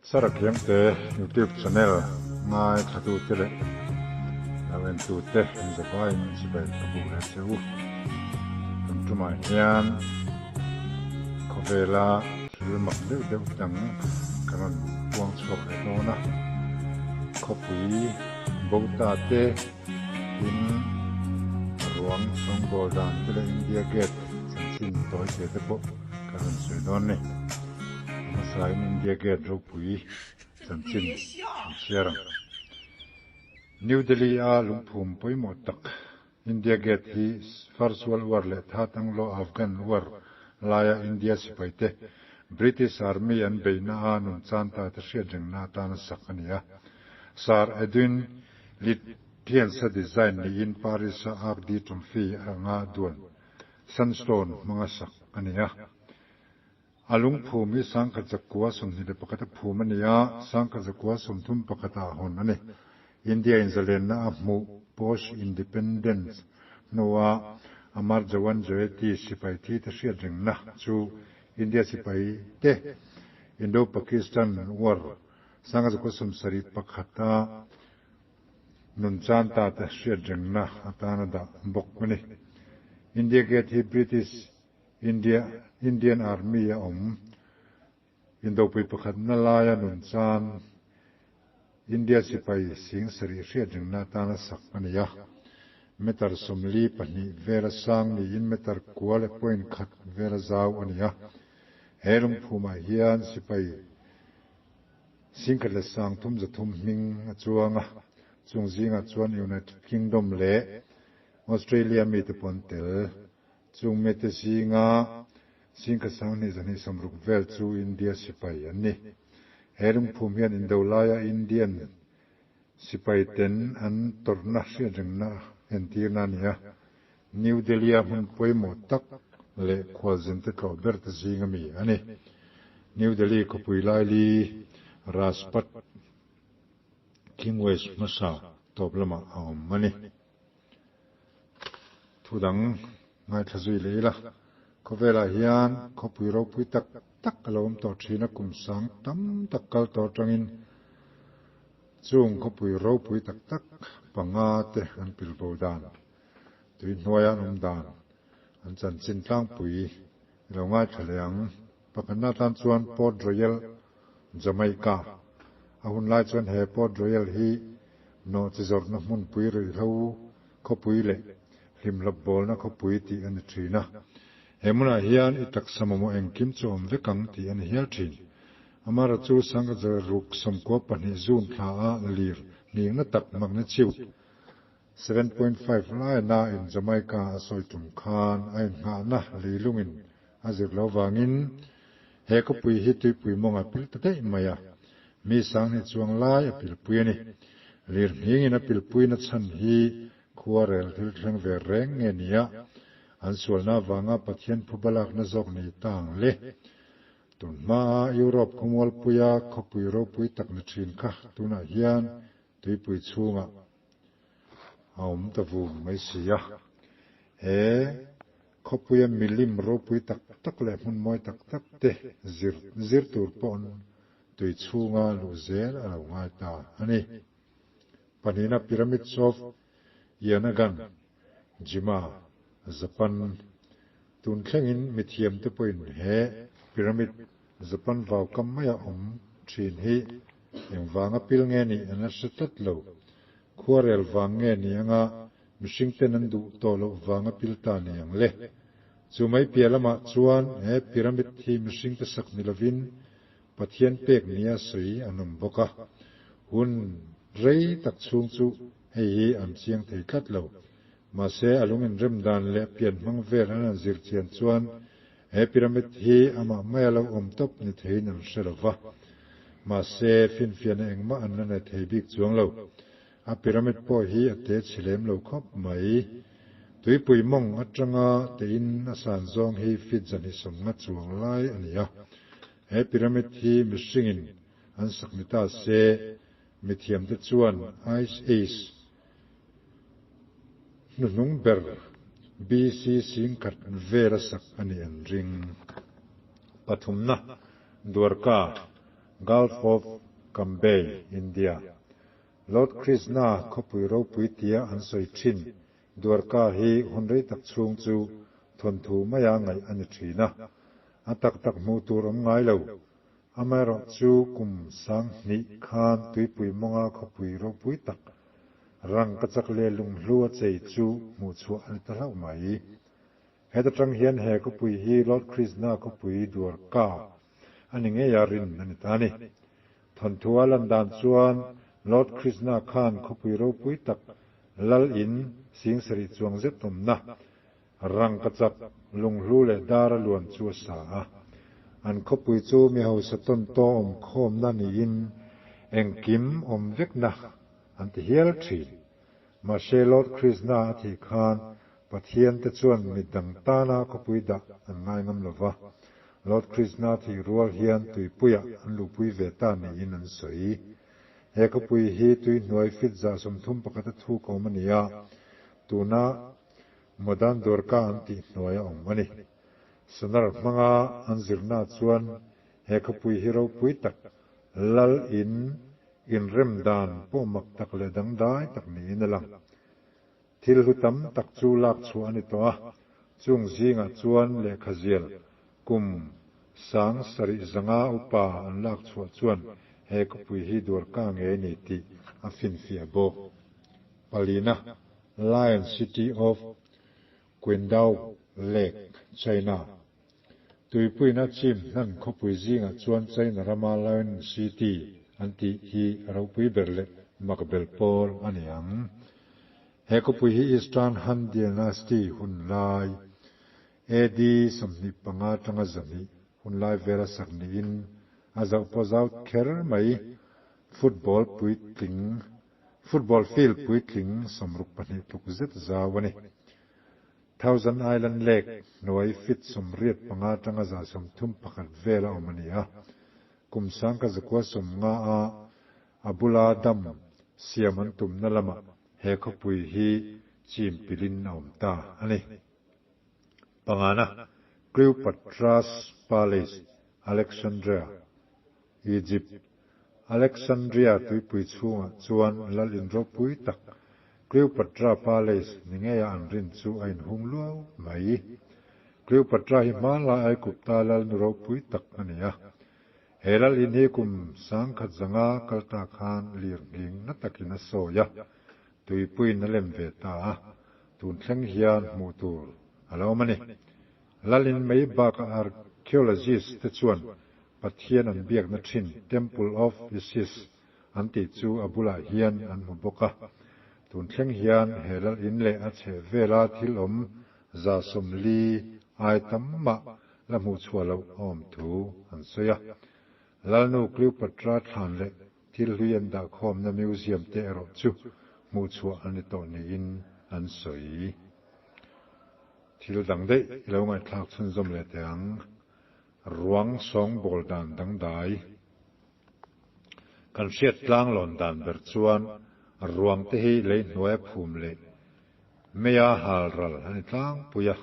Sara Khiangte YouTube channel ngaithlatute leh lo entute zavaiin chibai ka buk leh che u. Tun tumah hian khawvela thil mak deuh deuh dang ka rawn puang chhuak leh dawn a, khawpui bo ta te tin ruang sawngbawl dan te leh India Gate chanchin tawi te te pawh ka rawn sawi dawn ni. Hmasain India Gate ropui chanchin an chhiar ang. New Delhi-a lungphum pawimawh tak India Gate hi First World War leh Third Anglo-Afghan War laia India sipaite British Army an beihna a nun chan ta te hriat rengna atana sak a ni a. Sir Edwin Lutyens-a design niin Paris-a Arc de Triomphe anga duan sandstone hmanga sak a ni a. A lungphum hi 1921 a phum a ni a, 1931 ah hawn a ni. India in zalenna a hmuh, post independence, hnua Amar Jawan Jyoti sipai thi te hriat rengna chu India sipai te Indo-Pakistan War 1971 a nun chan ta te hriat rengna atana dah bawk a ni. India Gate hi British India Indian Army a awm. Indopui pakhatna laia nun chan India sipai sing sarih hriat ringna atana sak a ni a. Meter 42 vela sang niin meter kua leh point khat vela zau a ni a. He lungphumah hian sipai 10,303 hming a chuang a. Chung zingah chuan United Kingdom leh Australia mite pawh an tel. Chung mite zinga 10,260 vel chu India sipai an ni. He lungphum hian indo laia Indian sipai ten an tawrhna hriat rengna entirna a ni a. New Delhi-a hmun pawimawh tak leh khualzinte tlawh ber te zinga mi a ni. New Delhi khawpui laili Rajpath King West hmasa tawp lamah a awm a ni. Thu dang ngaithla zui leh ila, khawvelah hian khawpui ropui tak tak a lo awm tawh thin a, kum sang tam tak kal tawh atangin chung khawpui ropui tak tak panga te an pilbo dan, tui hnuaia an awm dan, an chanchin tlangpui i lo ngaithla leh ang. Pakhatna atan chuan Port Royal, Jamaica. A hun lai chuan he Port Royal hi nawh chi zawrhna hmunpui ruihhlo khawpui leh hlimhlawp bawlna khawpui tih a ni thin a. He hmunah hian i taksa mamawh engkim chu awm vek ang tih a ni hial thin. Amara chu 1692 June thla a lir hningna tak magnitude 7.5 lai na in Jamaica a sawi tum khan a innghahna leilungin a zir lo vangin he khawpui hi tuipui mawng a pil ta daih mai a, mi sanghnih chuang lai a pilpui a ni. Lir nghingin a pilpuina chhan hi khuarel thil thleng ve reng nge nia, an sualna avanga Pathian phuba lakna zawk ni ta ang le. Tun hmaa Europe khawmualpuia khawpui ropui tak ni thin kha tunah hian tuipui chhungah a awm ta vum mai si a. He khawpuia milim ropui tak tak leh hmun mawi tak tak te zir zir tur pawh tui chhunga luh zel a lo ngai ta a ni. Pahnihna Pyramids of Yanagan, Jima, Japan tun thlengin mithiamte pawhin he pyramid Japan vau kam maia awm thin hi engvanga pil nge nih an la hre tlat lo. Khuarel vang nge ni anga mihring ten an duh tawh loh vanga pil ta ni ang le. Chu mai piah lamah chuan he pyramid hi mihring te sak ni lovin Pathian pek nia sawi an awm bawk a. Hun rei tak chhung chu hei hi an chiang thei tlat lo. Mahse a lung inrem dan leh pian hmang vel an han zir chian chuan he pyramid hi amah maia lo awm tawp ni theiin an hre lo va. Mahse finfiahna engmah an la nei thei bik chuang lo. A pyramid pawh hi a te chhe lem lo khawp mai. Tuipui mawng atanga tein a san zawng hi feet 250 chuang lai a ni a. He pyramid hi mihringin an sak ni ta se, mithiamte chuan Ice Age hnuhnung ber BC 10,000 vela sak a nih an ring. Pathumna, Dwarka. Gulf of Cambay, India. Lord Krishna khawpui ropui tia an sawi thin Dwarka hi hun rei tak chhung chu thawnthu maia ngaih a ni thin a, a tak tak hmuh tur awm ngai lo. Amaherawhchu kum 2000 khan tuipui mawnga khawpui ropui tak rangkachak leh lunghlu a chei chu hmuhchhuah a ni ta hlauh mai. Heta tang hian he khawpui hi Lord Krishna khawpui Dwarka a ni ngei a rin a ni ta a ni. Thawnthua lan dan chuan Lord Krishna khan khawpui ropui tak lal in 7000 chuang zet awmna rangkachak lunghlu leh dar a luan chu a sa a. An khawpui chu mi hausa tawn taw awm khawmna niin engkim awm vekna an ti hial thin. Mahse Lord Krishna a thih khan Pathian te chuan mi dang tana khawpui dah an ngai ngam lo va, Lord Krishna thih rual hian tuipuiah an luhpui ve ta niin an sawi. He khawpui hi tui hnuai fit 31 a thuk awm a ni a, tuna Modern Dwarka an tih hnuai a awm a ni. Sonar hmanga an zirna chuan he khawpui hi ropui tak lal in inrem dan pawh mak tak leh dangdai tak niin a lang. Thil hlu tam tak chu lak chhuah a ni tawh a, chung zingah chuan lehkha zial kum 7500 upa an lak chhuah chuan he khawpui hi Dwarka nge ni tih a finfiah bawk. Palina, Lion City of Qingdao Lake, China. Tuipuina chim hnan khawpui zingah chuan China rama Lion City an tih hi a ropui ber leh makbel pawl a ni ang. He khawpui hi Eastern Han Dynasty hun lai AD 25 tanga 200 hun lai vela sak niin a zauh pawh zau kher mai football puitling football field puitling 62 tluk zet zau a ni. Thousand Island Lake hnuai fit 85 tanga 131 vela awm a ni a. Kum 1950 a a bula dam siam an tumna lama he khawpui hi chim pilin a awm ta a ni. Pangana Cleopatra's Palace, Alexandria, Egypt. Alexandria tuipui chhungah chuan lal inropui tak Cleopatra Palace ni ngeia an rin chu a inhung luau mai. Cleopatra hi hmanlai Aigupta lal nu ropui tak a ni a. He lal in hi kum 1100 kalta khan lir nghing na takin a sawi a, tuipuiin a lem ve ta a, tun thleng hian hmuh tur a lo awm a ni. Lal in mai bakah archaeologist te chuan Pathian an biakna thin Temple of Isis an tih chu a bulah hian an hmu bawk a. Tun thleng hian he lal in leh a chheh vela thil awm 140 ai tam mah la hmuh chhuah loh a awm thu an sawi a. Lalnu Cleopatra thlan leh thil hlui an dah khawmna museum te erawh chu hmuh chhuah an ni tawh niin an sawi. Thil dang daih i lo ngaihthlak chhunzawm leh teh ang. Ruang sawng bawl dan dangdai. Kan hriat tlang lawn dan ber chuan ruang te hi lei hnuai a phum leh meia hal ral a ni tlangpui a.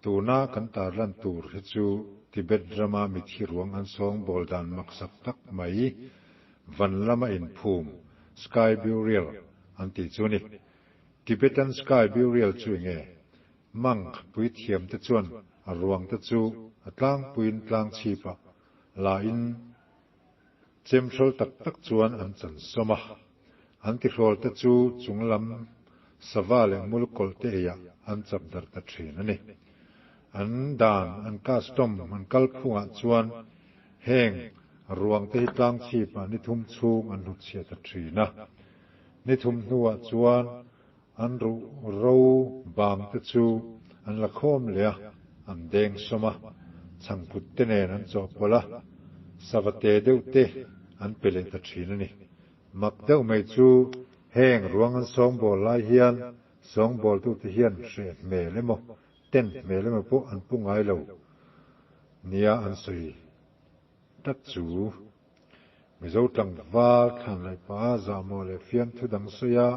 Tuna kan tarlan tur hi chu Tibet rama mithi ruang an sawng bawl dan maksak tak mai van lama inphum sky burial an tih chu a ni. Tibetan sky burial chu enge? Monk puithiam te chuan a ruang te chu a tlangpuiin tlang chhipah la in chemhrawl tak tak chuan an chan sawm a. An tihrawl te chu chunglam sava leh mulkawlh te eiah an chap dar ta thin a ni. An dan, an custom, an kalphungah chuan heng ruang te hi tlang chhipah ni thum chhung an hnutchhiah ta thin a. Ni thum hnuah chuan an ruh ro bang te chu an la khawm leh a, an deng sawm a, chhangphut te nen an chawhpawlh a, sava te deuh te an pe leh ta thin a ni. Mak deuh mai chu heng ruang an sawngbawl lai hian sawngbawltute hian hreh hmel emaw ten hmel emaw pawh an pu ngai lo nia an sawi tlat chu. Mizo tlangval thlan laih pah a zahmawh leh fiamthu dang sawi a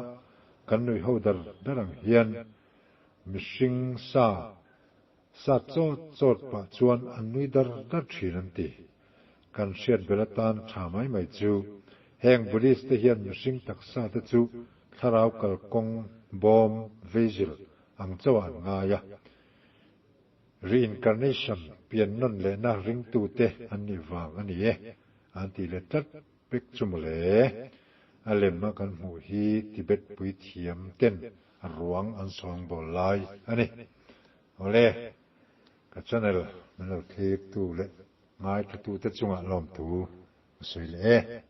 kan nuih ho dar dar ang hian mihring sa sa chawt chawt pah chuan an nui dar dar thin an ti. Kan hriat belh atan tha mai mai chu heng Buddhist te hian mihring taksa te chu thlarau kalkawng bawm, vessel, ang chauhah an ngai a. Reincarnation, pian nawn lehna ringtute an nih vang a ni e, an tih leh tlat pek chu mawle. A lem a kan hmuh hi Tibet puithiam ten ruang an sawngbawl lai a ni. Awle, ka channel min lo thlir tu leh ngaithlatute chungah lawmthu ka sawi leh e.